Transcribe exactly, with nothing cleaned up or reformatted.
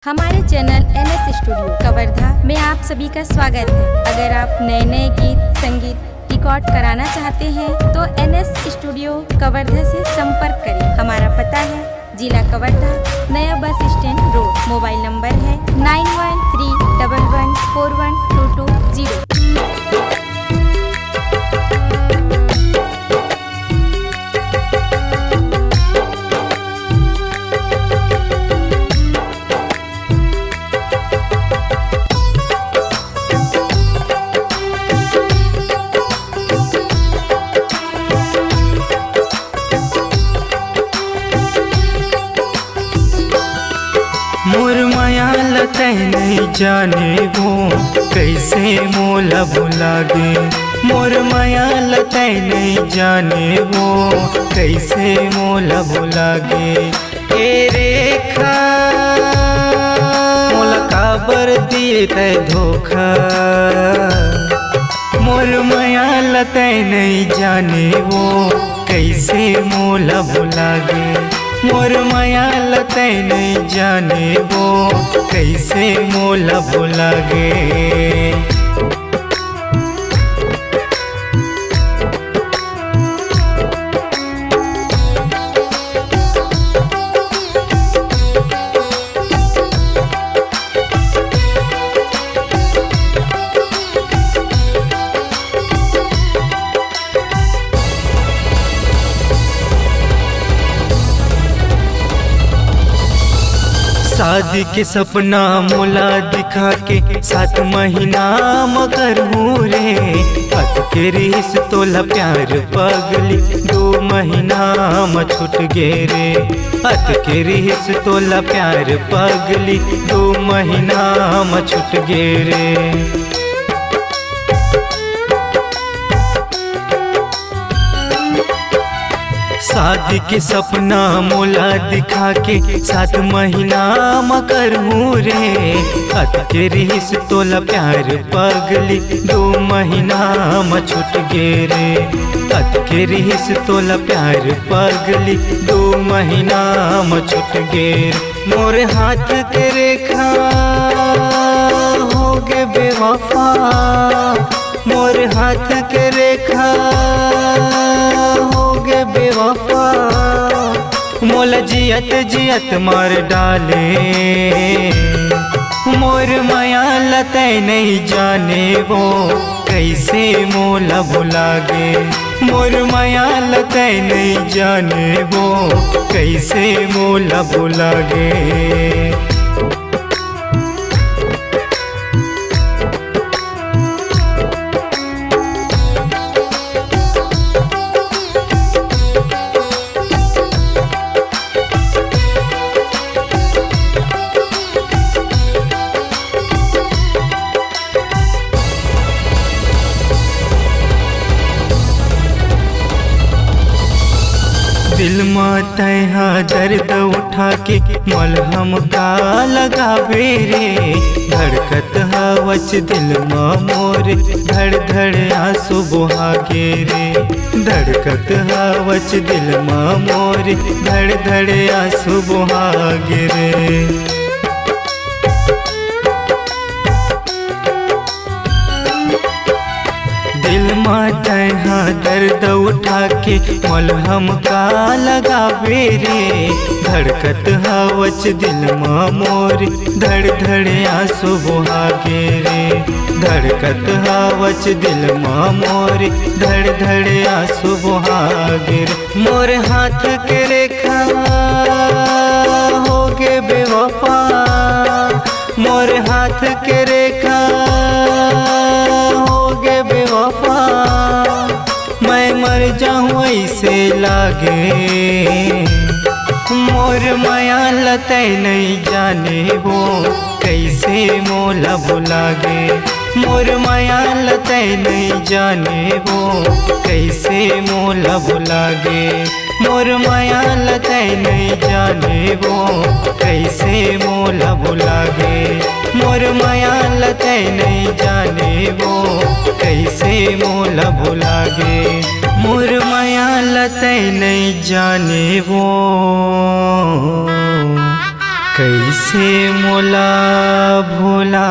हमारे channel NS studio Kawardha में आप सभी का स्वागत है। अगर आप नए नए गीत संगीत रिकॉर्ड कराना चाहते हैं तो एनएस स्टूडियो कवर्धा से संपर्क करें। हमारा पता है जिला कवर्धा, नया bus stand road. Mobile number है nine one three double one four one two two zero. मोर मया ल तै नइ जाने वो, कइसे मोला भुला गे। मोर मया ल तै नइ जाने वो, कइसे मोला भुला गे। ए रेखा, मोला काबर दिए तै धोखा? मोर मया ल तै नइ जाने वो, कइसे मोला भुला गे। मोर मया ल तै नइ जाने वो, कइसे मोला भुला गे। शादी के सपना मोला दिखा के सात महीना म करहूँ रे। अतके रिहिस तोला प्यार पगली, दो महीना म छूट गे रे। अतके रिहिस तोला प्यार पगली, दो महीना म छूट गे रे। शादी के सपना मोला दिखा के सात महीना म करहूँ रे। अतके रिहिस तोला प्यार पगली, दो महीना म छूट गे रे। अतके रिहिस तोला प्यार पगली, दो महीना म छूट गे रे। मोर हाथ के रेखा होगे बेवफा, मोर हाथ के रेखा होगे बेवफा, मोला जियत जियत मार डाले। मोर मया ल तै नइ जाने वो, कइसे मोला भुला गे। मोर मया ल तै नइ जाने वो, कइसे मोला भुला गे। दिल म तैं हा दर्द उठा के मलहम का लगाबे रे। धड़कत हवच दिल म मोर, धड़ धड़ आंसू बोहा गे रे। धड़कत हवच दिल म मोर, धड़ धड़ आंसू बोहा गे रे। दिल म तैं हा दर्द उठा के मलहम का लगाबे रे। धड़कत हवच दिल म मोर, धड़ धड़ आंसू बोहा गे रे। धड़कत हवच दिल म मोर, धड़ धड़ आंसू बोहा गे रे। मोर हाथ के रेखा होगे बेवफा, मोर हाथ के रेखा होगे बेवफा, मैं मर जाहूँ अइसे लागे। मोर मया ल तैं नइ जाने वो, कइसे मोला भुला गे। मोर मया ल तैं नइ जाने वो, कइसे मोला भुला गे। मोर मया ल तैं नइ जाने वो, कइसे मोला भुला गे। मोर मया ल तैं नइ जाने वो, कइसे मोला भुला गे। मोर मया ल तैं नइ जाने वो, कैसे मोला भुला